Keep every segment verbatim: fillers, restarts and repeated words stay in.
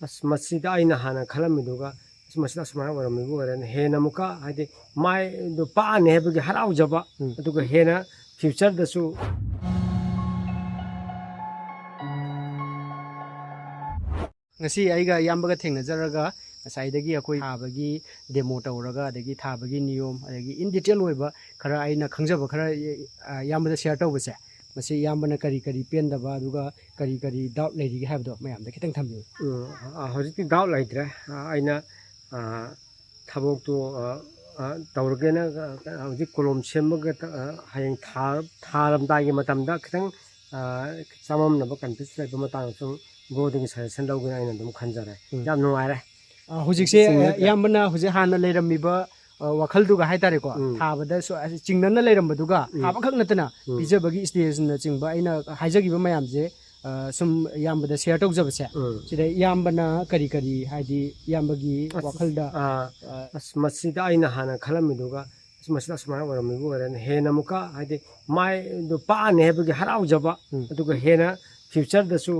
ꯑꯁ, ꯃꯁꯤꯗ ꯑꯩꯅ ꯍꯥꯟꯅ ꯈꯜꯂꯝꯃꯤꯗꯨꯒ, ꯑꯁ, ꯃꯁꯤꯗ ꯑꯁꯨꯃꯥꯏꯅ ꯑꯣꯏꯔꯝꯃꯤꯕ ꯑꯣꯏꯔꯦꯅ ꯍꯦꯟꯅ ꯑꯃꯨꯛꯀ, ꯍꯥꯏꯗꯤ, ꯃꯥꯏꯗꯣ ꯄꯥꯛꯑꯅꯤ ꯍꯥꯏꯕꯒꯤ ꯍꯔꯥꯎꯖꯕ, ꯎꯝ꯫ ꯑꯗꯨꯒ ꯍꯦꯟꯅ future ꯗꯁꯨ ꯉꯁꯤ ꯑꯩꯒ ꯏꯌꯥꯝꯕꯒ ꯊꯦꯡꯅꯖꯔꯒ ꯉꯁꯥꯏꯗꯒꯤ ꯑꯩꯈꯣꯏ ꯊꯥꯕꯒꯤ demo ꯇꯧꯔꯒ, ꯑꯗꯒꯤ ꯊꯥꯕꯒꯤ ꯅꯤꯌꯣꯝ, ꯑꯗꯒꯤ in detail ꯑꯣꯏꯕ ꯈꯔ ꯑꯩꯅ ꯈꯪꯖꯕ ꯈꯔ, ꯑ, ꯏꯌꯥꯝꯕꯗ share ꯇꯧꯕꯁꯦ, ꯃꯁꯤ ꯏꯌꯥꯝꯕꯅ ꯀꯔꯤ ꯀꯔꯤ ꯄꯦꯟꯗꯕ, ꯑꯗꯨꯒ ꯀꯔꯤ ꯀꯔꯤ doubt ꯂꯩꯔꯤꯒꯦ ꯍꯥꯏꯕꯗꯣ ꯃꯌꯥꯝꯗ ꯈꯤꯇꯪ ꯊꯝꯕꯤꯌꯨ꯫ ꯎꯝ, ꯑ, ꯍꯧꯖꯤꯛꯇꯤ doubt ꯂꯩꯇ꯭ꯔꯦ꯫ ꯑ, ꯑꯩꯅ, ꯑ, ꯊꯕꯛꯇꯣ, ꯑ, ꯑ, ꯇꯧꯔꯒꯦꯅ, ꯑ, ꯍꯧꯖꯤꯛ ꯀꯣꯂꯣꯝ ꯁꯦꯝꯃꯒ, ꯑ, ꯍꯌꯦꯡ ꯊꯥ-, ꯊꯥꯔꯝꯗꯥꯏꯒꯤ ꯃꯇꯝꯗ ꯈꯤꯇꯪ, ꯑ, ꯆꯃꯝꯅꯕ, confuse ꯂꯩꯕ ꯃꯇꯥꯡꯗꯁꯨ bro ꯗꯒꯤ suggestion ꯂꯧꯒꯦꯅ ꯑꯩꯅ ꯑꯗꯨꯝ ꯈꯟꯖꯔꯦ꯫ ꯎꯝ꯫ ꯌꯥꯝ ꯅꯨꯡꯉꯥꯏꯔꯦ꯫ ꯑ, ꯍꯧꯖꯤꯛꯁꯦ, ꯆꯤꯡ ꯑ, ꯅꯠꯇ꯭ꯔꯦ꯫ ꯏꯌꯥꯝꯕꯅ ꯍꯧꯖꯤꯛ ꯍꯥꯟꯅ ꯂꯩꯔꯝꯃꯤꯕ, ꯑ, ꯋꯥꯈꯜꯗꯨꯒ ꯍꯥꯏꯇꯥꯔꯦꯀꯣ, ꯎꯝ꯫ ꯊꯥꯕꯗꯁꯨ, ꯑ, ꯆꯤꯡꯅꯅ ꯂꯩꯔꯝꯕꯗꯨꯒ ꯎꯝ꯫ ꯊꯥꯕ ꯈꯛ ꯅꯠꯇꯅ ꯎꯝ꯫ ꯄꯤꯖꯕꯒꯤ stage ꯅꯆꯤꯡꯕ ꯑꯩꯅ ꯍꯥꯏꯖꯈꯤꯕ ꯃꯌꯥꯝꯁꯦ, ꯑ, ꯁꯨꯝ ꯏꯌꯥꯝꯕꯗ share ꯇꯧꯖꯕꯁꯦ, ꯎꯝ꯫ ꯁꯤꯗ ꯏꯌꯥꯝꯕꯅ ꯀꯔꯤ ꯀꯔꯤ, ꯍꯥꯏꯗꯤ, ꯏꯌꯥꯝꯕꯒꯤ ꯑꯁ, ꯋꯥꯈꯜꯗ, ꯑꯥ, ꯑ, ꯑꯁ, ꯃꯁꯤꯗ ꯑꯩꯅ ꯍꯥꯟꯅ ꯈꯜꯂꯝꯃꯤꯗꯨꯒ, ꯑꯁ, ꯃꯁꯤꯗ ꯑꯁꯨꯃꯥꯏꯅ ꯑꯣꯏꯔꯝꯃꯤꯕ ꯑꯣꯏꯔꯦꯅ ꯍꯦꯟꯅ ꯑꯃꯨꯛꯀ, ꯍꯥꯏꯗꯤ, ꯃꯥꯏꯗꯣ ꯄꯥꯛꯑꯅꯤ ꯍꯥꯏꯕꯒꯤ ꯍꯔꯥꯎꯖꯕ, ꯎꯝ꯫ ꯑꯗꯨꯒ ꯍꯦꯟꯅ future ꯗꯁꯨ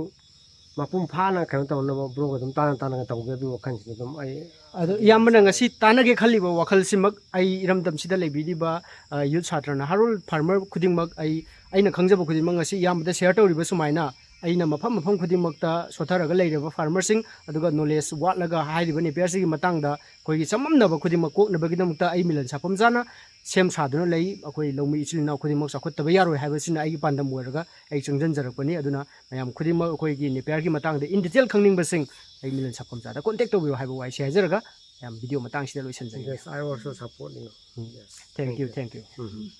ꯃꯄꯨꯡ ꯐꯥꯅ ꯀꯩꯅꯣ ꯇꯧꯅꯕ bro ꯒ ꯑꯗꯨꯝ ꯇꯥꯟꯅ ꯇꯥꯟꯅꯒ ꯇꯧꯒꯦ ꯍꯥꯏꯕꯒꯤ ꯋꯥꯈꯜꯁꯤꯗ ꯑꯗꯨꯝ ꯑꯩ ꯑꯗꯣ ꯏꯌꯥꯝꯕꯅ ꯉꯁꯤ ꯇꯥꯟꯅꯒꯦ ꯈꯜꯂꯤꯕ ꯋꯥꯈꯜꯁꯤꯃꯛ, ꯑꯩ ꯏꯔꯝꯗꯝꯁꯤꯗ ꯂꯩꯕꯤꯔꯤꯕ, ꯑ, youth ꯁꯥꯇ꯭ꯔ ꯅꯍꯥꯔꯣꯜ farmer ꯈꯨꯗꯤꯡꯃꯛ, ꯑꯩ, ꯑꯩꯅ ꯈꯪꯖꯕ ꯈꯨꯗꯤꯡꯃꯛ ꯉꯁꯤ ꯏꯌꯥꯝꯕꯗ share ꯇꯧꯔꯤꯕ ꯁꯨꯃꯥꯏꯅ, ꯑꯩꯅ ꯃꯐꯝ ꯃꯐꯝ ꯈꯨꯗꯤꯡꯃꯛꯇ ꯁꯣꯠꯊꯔꯒ ꯂꯩꯔꯤꯕ farmer ꯁꯤꯡ, ꯑꯗꯨꯒ knowledge ꯋꯥꯠꯂꯒ ꯍꯥꯏꯔꯤꯕ ꯅꯦꯄꯤꯌꯔꯁꯤꯒꯤ ꯃꯇꯥꯡꯗ ꯑꯩꯈꯣꯏꯒꯤ ꯆꯃꯝꯅꯕ ꯈꯨꯗꯤꯡꯃꯛ ꯀꯣꯛꯅꯕꯒꯤꯗꯃꯛꯇ ꯑꯩ ꯃꯤꯂꯟ ꯁꯥꯐꯝ ꯆꯥꯅ ꯁꯦꯝ ꯁꯥꯗꯨꯅ ꯂꯩ꯫ ꯑꯩꯈꯣꯏ ꯂꯧꯃꯤ ꯏꯆꯤꯜ ꯏꯅꯥꯎ ꯈꯨꯗꯤꯡꯃꯛ ꯆꯥꯎꯈꯠꯇꯕ ꯌꯥꯔꯣꯏ ꯍꯥꯏꯕꯁꯤꯅ ꯑꯩꯒꯤ ꯄꯥꯟꯗꯝ ꯑꯣꯏꯔꯒ ꯑꯩ ꯆꯪꯁꯤꯟꯖꯔꯛꯄꯅꯤ꯫ ꯑꯗꯨꯅ ꯃꯌꯥꯝ ꯈꯨꯗꯤꯡꯃꯛ ꯑꯩꯈꯣꯏꯒꯤ ꯅꯦꯄꯤꯌꯔꯒꯤ ꯃꯇꯥꯡꯗ in detail ꯈꯪꯅꯤꯡꯕꯁꯤꯡ ꯑꯩ ꯃꯤꯂꯟ ꯁꯥꯐꯝ ꯆꯥꯗ contact ꯇꯧꯕꯤꯌꯨ ꯍꯥꯏꯕ ꯋꯥꯍꯩꯁꯤ ꯍꯥꯏꯖꯔꯒ ꯃꯌꯥꯝ video ꯃꯇꯥꯡꯁꯤꯗ ꯂꯣꯏꯁꯤꯟꯖꯒꯦ꯫ Yes, I also support you. Um. Yes. Thank you, thank you. Um.